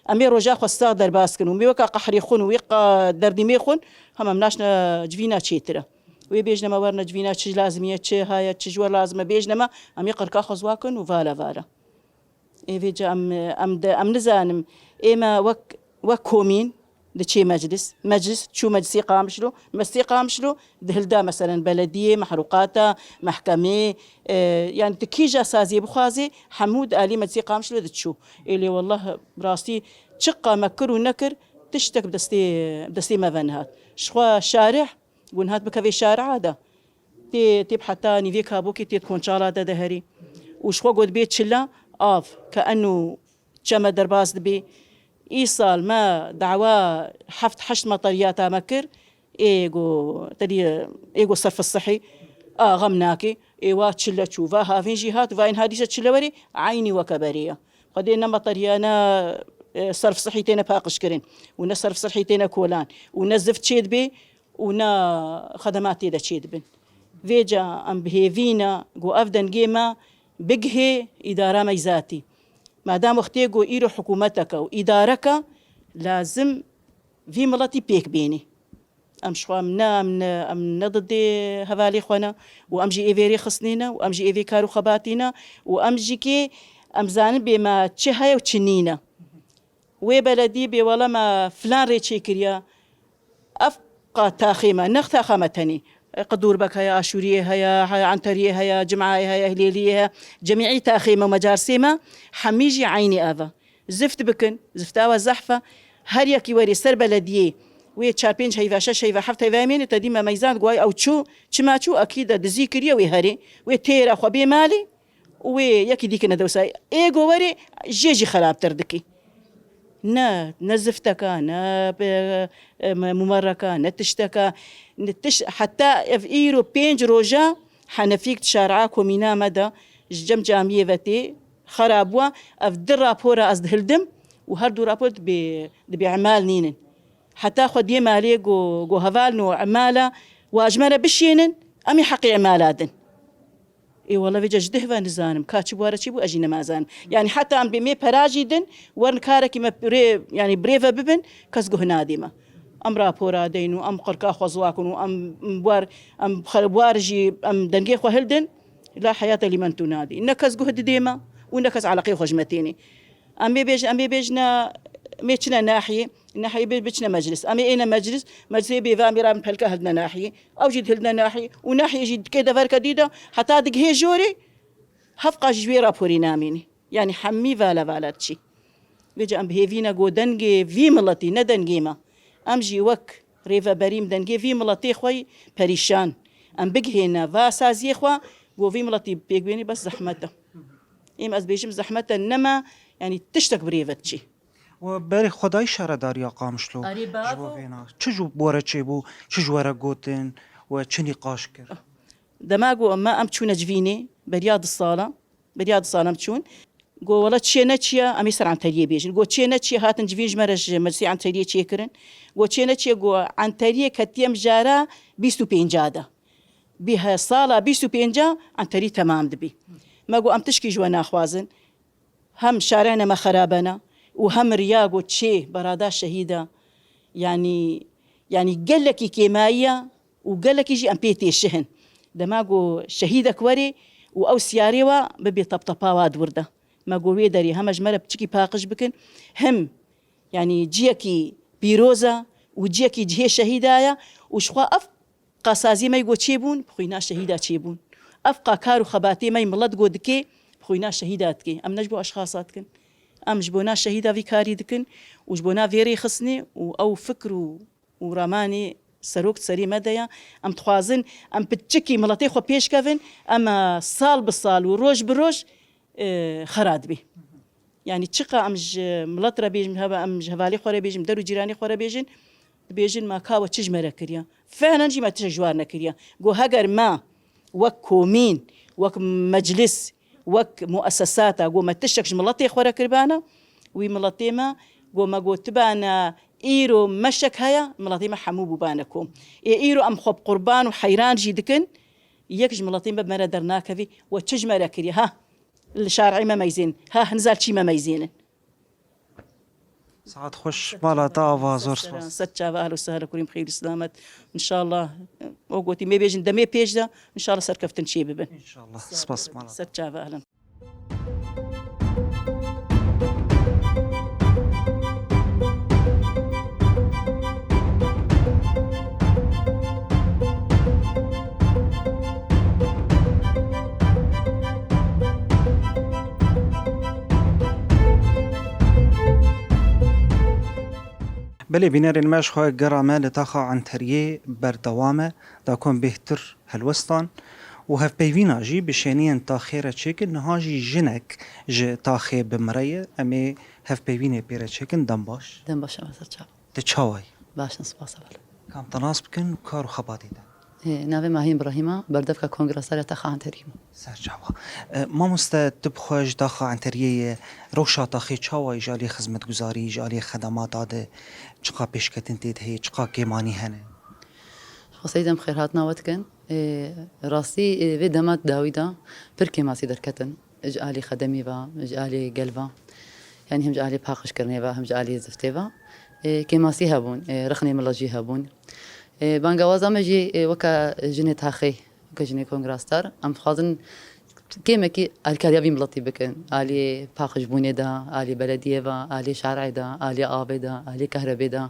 Em ê roja xwe sax derbas kin û mi weka qehrê xwin û wê qa derdî mê xwin, hema em naşne civîna çêtir e. Wê bêjne me, "Werne civîna, çi lazim ye, çi haya, çi ji we lazim e, bêjne me." Em ê qirka xwe ziwa kin û vala vala. Ê vêca em, em de, em nizanim. Ê me wek, wek komîn diçê meclis. Meclis çû meclisê Qamişlo. Meclisê Qamişlo dihilda meselen belediyê, mehrûqata, mehkemê, e, yani tu kîja saziyê bixwazê, hemû di alî meclisê Qamişlo diçû. Ê lê wallah rastî çiqa me kir û nekir, tiştek bi destê, bi destê me ve nehat. Ji xwe şarih, û nihat bikevê şaria de. Tê, tê bi heta nîvê kabokê tê di konçala de diherî. Û ji xwe got bê çila av, ke eno çeme derbas dibê. Îsal me dawa heft heşt meteriyata me kir. Ê go, te dî, ê go serf sihî. A, xem nake. Ê wa çile çû. Va havîn jî hat. Va in hadîse çile werê. Eynî weke berê ye. Xwedê ne meteriya, ne, e, serf sihî têne paqij kirin. Û ne serf sihî têne kolan. Û ne zift çê dibê. û ne xedemat tê de çêdibin. Vêca em bi hêvî ne ku ev dengê me bigihê îdara meyzatî. Madam wextê ku îro hikûmeteke û îdareke lazim vî miletî pêk bênê. Em ji xwe em ne, em ne, em ne didê hevalê xwe ne û em jî ê vê rêxistinê ne û em jî ê vê kar û xebatî ne û em jî kê em zanin bê me çi heye û çi nîne. Wê beledî bê wele me filan rê çêkiriye. Ev qa taxê me, nex taxa me tenê. Qidûrbek heye, Aşûriyê heye, he-, Enteriyê heye, Cimeyê heye, Hilêliyê heye. Cemîî taxê me, mecarsê me, hemî jî eynî ev e. Zift bikin, zifta we zehf e. Her yekî werê ser belediyê, wê çar pênc heyva, şeş heyva, heft heyva mêne, te dî me meyzan, guay ew çû, çima çû, ekî de dizî kiriye wê herê. Wê têra xwe bê malê. Û wê yekî dî kine dewsa. Ê go werê jê jî xerabtir dikî. Ne, ne zifteka, ne, e, e, mumerreka, ne tişteka, ne tiş-, heta ev îro pênc roja henefîk di şaria komîna me de ji cem camiyê ve tê xerab bûa. Ev di rapora ez dihildim û her du rapor dibê, dibê emal nînin. Heta xwediyê malê go, go hevalin û emala wa ji me re bişênin, em ê heqê emala din. Ê wele vêca ji dih ve nizanim, ka çi bû, were çi bû, ez jî nemazanim. Yanî heta em bê mê pera jî din, werin karekî me rê, yanî birêve bibin, kes guh nadê me. Em rapora deyn û em qirka xwe ziwa kin û em, em war, em xer-, war jî em dengê xwe hildin, la heyate lî men tu nadî. Ne kes guh didê me û ne kes eleqeyê xwe ji me tênê. Em ê bêjin, em ê bêjine, mê çine nahiyê, nahiyê bê biçine meclis. Em ê êne meclis, meclisê bê ve em ê rabin pelka hildine nahiyê. Ew jî dihildine nahiyê û nahiyê jî dikê deverke dî de heta digihê jorê, hevqa jî ji wê raporî namînî. Yanî hemî vala vala diçî. Vêca em bi hêvî ne go dengê vî miletî ne dengê me. Em jî wek rêveberî em dengê vî miletê xwe yî perîşan. Em bigihêne va saziyê xwe, go vî miletî pêk bênî bes zehmet e. Êm ez bêjim zehmet e, nema, yanî tiştek bi rê ve diçî. We berê xwedayî şaredariya Qamişlo Erê, ji bo bavo. Vêna. Çi ji bo re çêbû, çi ji we re gotin we çi nîqaş kir? Dema ku me em çûne civînê, beriya du sala, beriya du sala em çûn. Go wela çiye ne çiye, em ê ser Enteriyê bêjin. Go çiye ne çiye, hatin civîn ji me re ji meclisê Enteriyê çêkirin. Go çiye ne çiye, go Enteriyê ketiye mijara bîst û pênca de. Bi he sala bîst û pênca Enterî temam dibî. Me go em tişkî ji we naxwazin. Hem şarene me xerabene û hem riya go çê berada şehîda. Yanî, yanî gelekî kêmayî ye û gelekî jî em pê têşihin. Dema ku şehîdek werê û ew siyarê wa bibê teptepa wa di wir de. Me got wê derê heme ji me re piçikî paqij bikin. Him, yanî ciyekî pîroz e û ciyekî cihê şehîda ye û ji xwe ev qa saziyê me yî got çêbûn, bi xwîna şehîda çêbûn. Ev qa kar û xebatê me yî milet got dikê, bi xwîna şehîda dikê. Em ne ji bo eşxasa dikin. Em ji bona şehîda vî karî dikin û ji bona vê rêxistinê û ew fikr û û ramanê serok di serê me de ye. Em dixwazin em piçikî miletê xwe pêş kevin, em, e, sal bi sal û roj bi roj, e, xera dibê. Yanî çiqa em ji milet re bêjin, heve em ji hevalê xwe re bêjin, der û cîranê xwe re bêjin, dibêjin ma ka we çi ji me re kiriye. Fehnen jî me tiştek ji wan nekiriye. Got heger me wek komîn, wek meclis, wek muesesata, got me tiştek ji miletê xwe re kiribane, wî miletê me, got me gotibane, îro meşek heye, miletê me hemû bûbane kom. Ê îro em xwe bi qurban û heyran jî dikin, yek ji miletê me bi me re dernakevî, we çi ji me re kiriye, ha? Li şarê me meyzên, ha, hin zal çî me meyzênin. Saet xweş, mala te ava, zor spas. Ser çava, ehlo sehlo, kurîm xeyr û selamet. Înşallah, o gotî, me bêjin demê pêş de, înşallah serkeftin çê bibin. Înşallah. Spas, mala te. Ser çava, ehlen. Belê, bînerên me, ji xwe gera me li taxa Enteriyê berdewam e, da ku em bêhtir helwestan û hevpeyvîna jî bi şêniyên taxê re çêkin. Niha jî jinek ji taxê bi min re ye, em ê hevpeyvînê pê re çêkin. Dem baş. Dem baş, em ser çav. Tu çawa yî? Baş in, spas, heval. Ka em te nas bikin, kar û xebatê te. Ê, navê me Hîn Birahîm e, berdevka Kongra Sariya Taxa Enterî me. Ser çava. E, mamoste, tu bi xwe ji taxa Enteriyê yî, rewşa taxê çawa yî ji alî xizmetguzarî, ji alî xedemata de çiqa pêşketin tê de heye, çiqa kêmanî hene? Xweseyî dem xêrhatina we dikin. Ê, rastî, ê, vê dema dawî de pir kêmasî derketin. Ji alî xedemî ve, ji alî gel ve. Yanî him ji alî paqijkirinê ve, him ji alî ziftê ve. Ê, kêmasî hebûn, ê, rixnê milet jî hebûn. Ê, bangewaza me jî, ê, weke jinê taxê, weke jinê kongrastar, em dixwazin kêmekî alîkariya vî miletî bikin. Alî paqijbûnê de, alî belediyê ve, alî şarê de, alî avê de, alî kehrebê de.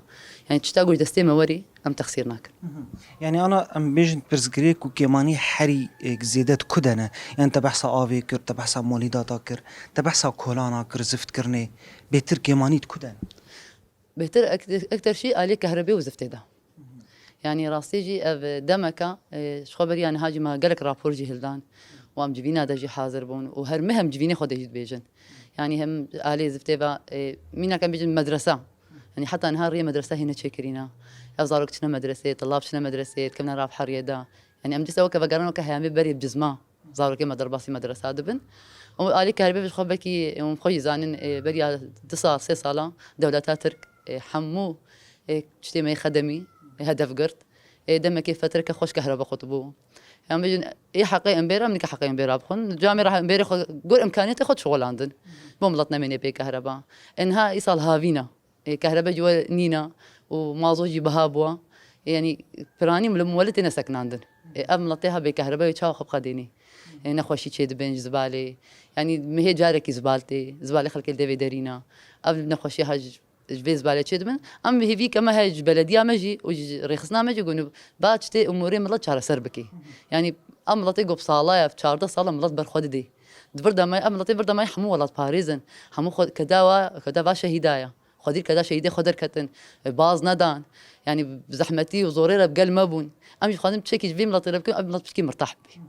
Yanî tişta ku ji destê me werî, em texsîr nakin. Mhm. Yanî ana em bêjin pirsgirêk û kêmanî herî, e, zêde di ku de ne? Yanî te behsa avê kir, te behsa molîdata kir, te behsa kolana kir, ziftkirinê. Bêtir kêmanî di ku de ne? Bêtir ek-, ekter şî alî kehrebê û ziftê de. Yanî rastî jî ev demeke, e, ji xwe beriya niha jî me gelek rapor jî hildan û em civîna de jî hazir bûn û her meh em civînê xwe de jî dibêjin. Yanî hem alê ziftê ve, e, mînak em bêjin medresa. Yanî heta niha riyê medresa hê neçêkirîne. Ya zarok çine medresê, telav çine medresê, dikevine rafheriyê de. Yanî em dîsa weke vegeran weke heyamê berê bi cizma zarokê me derbasî medresa dibin. Û alî kehrbê bi xwe belkî, em xwe jî zanin, e, beriya du sal, sê sala dewleta Tirk, e, hemû, e, tiştê me yê xedemî, e, hedef girt. E, demekê fetreke xweş kehrebe qut bû. Em bêjin, ê heqê em bêra, min ke heqê em bêra bixwin. Camê re em bêrê xwe, gor imkaniyetê xwe dişixulandin. Bo milet nemênê bê kehreba. E, niha îsal havîna. E, kehrebe ji we nîna û mazo jî biha bûa. E, yanî piranî li miwelê têne sekinandin. E, ev miletê ha bê kehrebe wê çawa xwe biqedênê? E, nexweşî çê dibên ji zibalê. Yanî mehê carekî zibal tê. Zibalê xelkê li devê derîna. Ev nexweşî ha ji ji vê zibalê çêdibin. Em hêvî ke me heye ji belediya me jî û ji rêxistina me jî ku ba tiştê umûrê milet çareser bike. Yanî ev miletê ku bi sala ye, bi çardeh sal e milet ber xwe didê. Di vir de me, ev miletê vir de me hemû welatparêz in. Hemû xwe keda wa, keda va şehîda ye. Xwedî li keda şehîdê xwe derketin. E, baz nedan. Yanî bi zehmetî û zorê re bi gel me bûn. Em jî dixwazin piçekî ji vê miletê re bikin, ev milet piçekî mirtah bibe.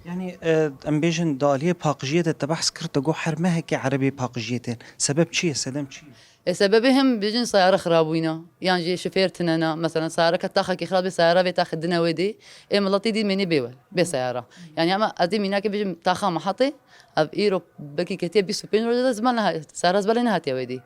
Yanî, e, em bêjin di aliyê paqijiyê de te behs kir, te got her mehekê erebê paqijiyê tên. Sebeb çi ye? Sedem çi ye? E, sebebê him bêjin seyare xirabûyîna, yan jî şofêr tine ne. Mesela seyareke taxekî xirab bê, seyara vê taxê dine wê dê. Ê miletî dî mênê bê we, bê seyara. Yanî ama ez ê mînakê bêjim taxa Mihatê, ev îro belkî ketiye bîst û pênc roj de ziman neha-, seyara zibalê nehatiye wê dê.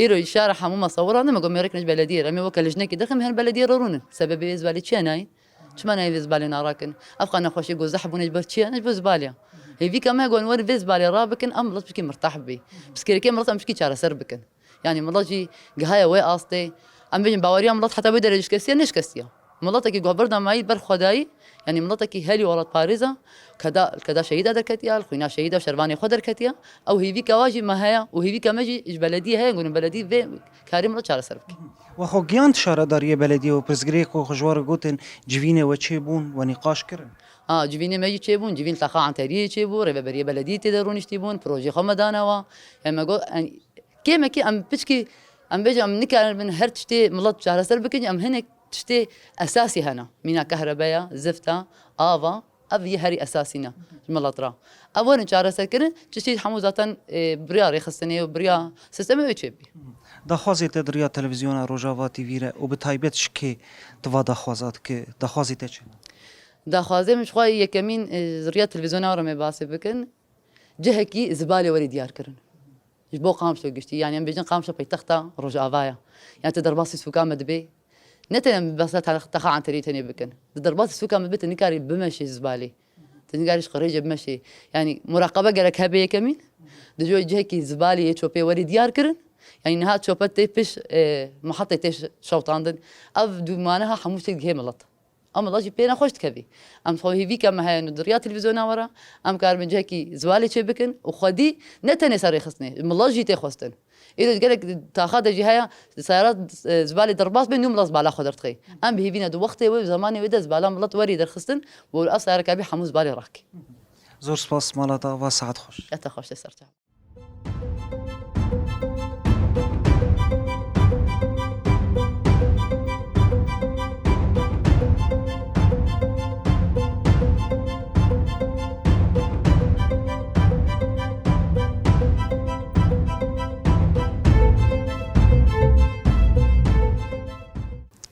Îro îşara hemû me sewirandin, me got mêrek ne ji belediyê re, em ê weke lijnekê derxin, em her belediyê re rûnin. Sebebê vê zibalê çi ye nayîn? Çima nayê vê zibalê narakin? Ev qas nexweşî ku zehf bûne ji ber çi ye? Ne ji bo zibalê ye. Hêvîka me ku em werin vê zibalê rabikin, em milet piçkî mirtah bibî. Pirsgirêkê milet em piçkî çareser bikin. Yanî milet jî gihaye wê astê. Em bêjin baweriya milet heta wê derece şikestiye, neşkestiye. Miletekî ku berda mayî ber xwedayî, yanî miletekî herî welatparêz e, keda, keda şehîda derketiya, li xwîna şehîda û şervanê xwe derketiya. Ew hêvîka wa jî me heye û hêvîka me jî ji belediyê heye, ku beledî vê karê milet çareser bike. We xwe giyand şaredariyê belediyê û pirsgirêk xwe ji we re gotin, civînê we çêbûn, we nîqaş kirin? Ha, civînê me jî çêbûn, civîn taxa Anteriyê çêbû, rêveberiyê belediyê tê de rûniştî bûn, projeyê xwe me dane wa. Em me got, em, kêmekî em piçkî, em bêjin, em nikaribin her tiştê milet çareser bikin, em hinek tiştê esasî hene. Mîna kehrebeya, zifta, ava, ev yê herî esasî ne ji milet re. Ev werin çareserkirin, tiştê hemû zaten, e, biriya rêxistinê û biriya sistemê wê çêbî. Daxwazê te di riya televîzyona Rojava T V re û bi taybet ji kê tu va daxwaza dike? Daxwazê te çi ne? Daxwazê min ji xwe yekemîn, e, ji riya televîzyona re me basê bikin, cihekî zibalê werî diyar kirin. Ji bo Qamişlo giştî, yanî em bêjin Qamişlo paytexta Rojava ye. Yanî tu derbasî sûka me dibê, ne tenê em behsa tax-, taxa Anteriyê tenê bikin. Tu derbasî sûka me dibê, tu nikarî bimeşê zibalê. Tu nikarî ji qirêjê bimeşê. Yanî muraqebe gerek hebe yekemîn. Di cihekî zibalê yê çopê werî diyar kirin. Yanî niha çope tê pêş, e, mihetê tê şewtandin. Ev dûmane ha hemû tiştê dihê milet. Em milet jî pê nexweş dikevî. Em xwe hêvîka me heye, nû di riya televîzyona we re, em karibin cihekî zibalê çê bikin û xwedî ne tenê ser rêxistinê, milet jî tê xwestin. Îro gelek taxa de jî heye, seyara, e, zibalê derbas bên, nû milet zibala xwe derdixê. Em bi hêvî ne di wextê wê û zemanê wê de zibala milet werî derxistin, bo ev seyara kabî hemû zibalê rakî. Zor spas, mala te ava, saet xweş. Ya te xweş, te ser çav.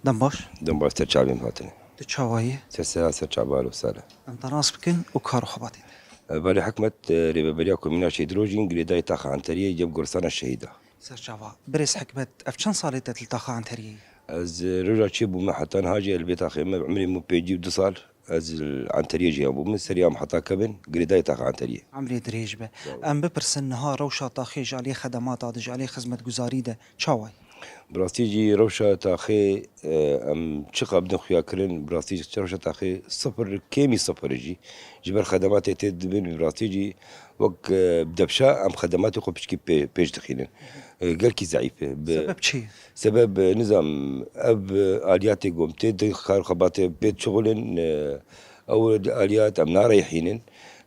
Dem baş. Dem baş, ser çavên hatine. Tu çawa yî? Ser sera, ser çava, alo sare. Em te nas bikin û kar û xebatê te. Belê Hikmet, e, rêveberiya Komîna Şehîd Rojîn, girêdayî taxa Anteriyê, yê goristana şehîda. Ser çava. Birêz Hikmet, ev çend salê te li taxa Anteriyê yî? Ez, e, roja çê bûme heta niha jî, elbê taxê me, emrê min pêncî û du sal, ez li Anteriyê jiyan bûme, serî em heta kevin, girêdayî taxa Anteriyê. Emrê dirêj be. Sağ ol. Em bipirsin, niha rewşa taxê ji aliyê xedemata de, ji aliyê xizmetguzarî de çawa ye? Bi rastî jî rewşa taxê, e, em çiqas bidin xuya kirin, bi rastî jî rewşa taxê sifir, kêmî sifir jî. Ji ber xedematê tê dibin, bi rastî jî wek, e, depşa em xedematê xwe piçkî pê-, pêş dixînin. E, gelkî zeîf e. Bi Sebeb çi ye? Sebeb, e, nizam, ev, e, aliyatê ku em tê di kar xebatê pê dişixulin, e, ew aliyat em nareyhînin.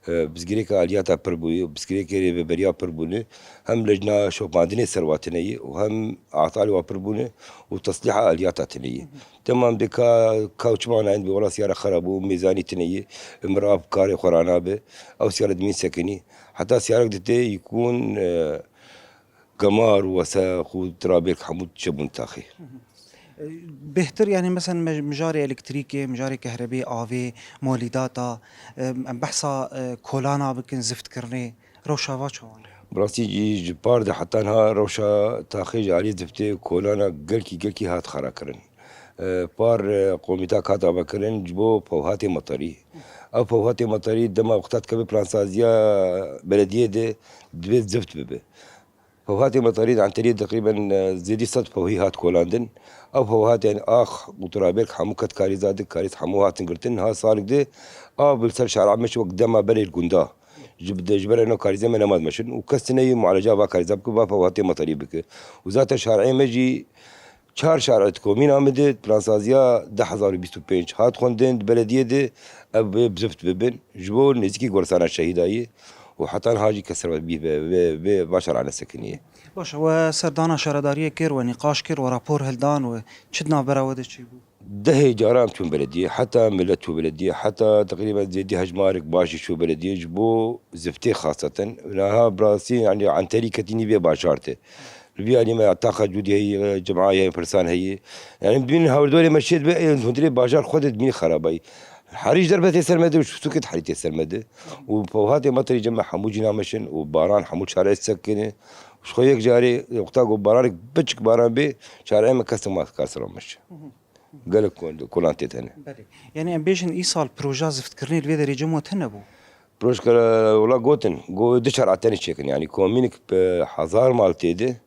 E, pirsgirêka aliyata pir bûye, pirsgirêkê rêveberiya pir bûne. Hem lejna şopandinê ser wa tune ye û hem atalê wa pir bûne û teslîha aliyata tune ye. Temam de ka, ka çima nayên bi wela siyara xera bû, mêzanî tune ye, mirab karê xwe ranabe, ew siyara dimîn sekinî. Heta siyarek dite yikûn, e, gemar û wese xû tirabêrk hemû çêbûn taxê. Bêhtir, yanî, mesela, me-, mijarê elektrîkê, mijarê kehrebê, avê, molîdata, em, em behsa, e, kolana bikin, ziftkirinê, rewşa va çawa ye? Bi rastî jî ji par de heta niha rewşa taxê ji alî ziftê kolana gelkî, gelkî hat xera kirin. E, par, e, komîtak hat avekirin ji bo fewhatê meterî. Ev fewhatê meterî dema wexta dikeve plansaziya belediyê de divê zift bibe. Fewhatê meterî di Enteriyê teqrîben, e, zêdî sed fewhî hat kolandin. Ew fewhat, yanî ax û turabêrk hemû ket karîza di, karîz hemû hatin girtin. Niha salek di av li ser şara Meş wek dema berê li gunda. Ji, ji ber eno karîzê me nema dimeşin û kes tine yê mualeca va karîza bike, va fewhatê meterî bike. Û zaten şarê me jî çar şarê di komîna me de plansaziya du hezar û bîst û pênc hat xwendin di belediyê de, ev bê bi zift bibin. Ji bo nêzîkî goristana şehîda yî û heta niha jî kes ser vê, vê, vê, vê va şara nesekiniye. Baş e, we serdana şaredariyê kir, we nîqaş kir, we rapor hildan, we çi di navbera we de çêbû? Dehê cara em çûn belediyê, heta milet çû belediyê, heta teqrîben zêdî hejmarek baş jî çû belediyê ji bo ziftê xaseten. Niha bi rastî, yanî, Enterî ketî nîvê bajar de. Li vî alî me taxa Cûdî heye, Cima heye, Pirsan heye. Yanî bîn hewrdorê me çê dibe, ê hundirê bajar xwe de dimînî xerabayî. Herî ji derve tê ser me de û ji sûkê herî tê ser me de. Û fewhatê meterî cem me hemû cîna meşin û baran hemû çarê sekine. Ji xwe yek carê, wexta ku baranek biçik baran bê, çarê me kes ma kar ser meşin. Gelek kol-, kolan tê tene. Belê. Yanî em bêjin îsal proja ziftkirinê li vê derê cem we tune bû? Projkara wela gotin, go du çar atenî çêkin. Yanî komînik bi hezar mal tê de,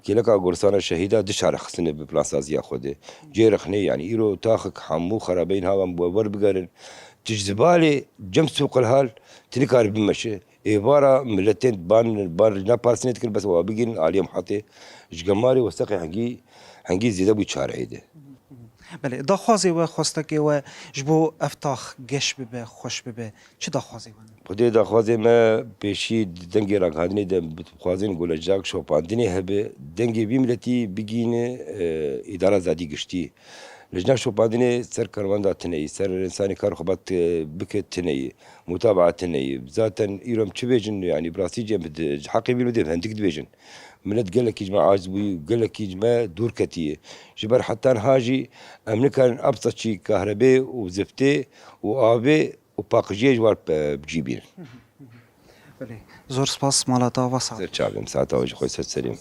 Kêleka Goristana Şehîda dişare xistine bi plansaziya xwe de. Cê rexnê, yanî îro taxik hemû xerabeyên havan bi we werbigerin. Tu ji zibalê cem sûqil hal, tu nikarî bimeşe. Êvara miletên ban, ban rîna parastinê dikir, bes wa bigîrin aliyê mihatê. Ji gemarê westeqê hengî, hengî zêde bû çareyê de. Belê, daxwazê we, xwestekê we ji bo ev tax geş bibe, xweş bibe, çi daxwazê we ne? Xwedê daxwazê me pêşî di dengê ragihandinê de dixwazin ku lejnak şopandinê hebe, dengê vî miletî bigîne, e, îdara zadî giştî. Lejnak şopandinê ser karwenda tune yî, ser însanê kar xebat, e, bike tune yî, mutabaa tune yî. Zaten îro em çi bêjin, yanî bi rastî cem di, ji heqê vî miletê hindik dibêjin. Milet gelekî ji me aciz bûyî, gelekî ji me dûr ketiye. Ji ber heta niha jî em nikarin absaçî kahrebê û ziftê û avê û paqijiyê ji war, e, bi cî bînin. Belê. Zor spas, mala te ava sax. Ser çavê min, saeta we ji xwe ser serê min.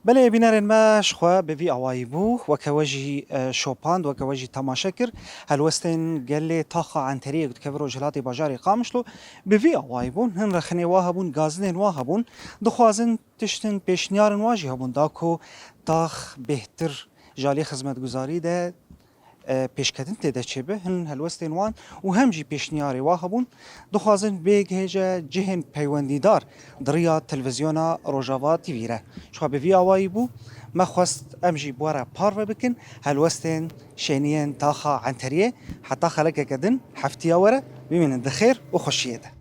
Belê bînerên me, ji xwe bi vî awayî bû, weke we jî, e, şopand, weke we jî temaşe kir. Helwestên gelê taxa Enteriyê ku dikeve rojhilatê bajarê Qamişlo bi vî awayî bûn. Hin rexinê wa hebûn, gazinên wa hebûn. Dixwazin tiştin pêşniyarên wa jî hebûn da ku tax bêhtir ji alî xizmetguzarî de e, pêşketin tê de çêbe, hin helwestên wan û hem jî pêşniyarê wa hebûn, dixwazin bêgihêje cihên peywendîdar di riya televîzyona Rojava T V re. Ji xwe bi vî awayî bû, me xwest em jî bi we re parve bikin helwestên şêniyên taxa Enteriyê. Heta xelekeke din heftiya were, bimînin di xêr û xweşiyê de.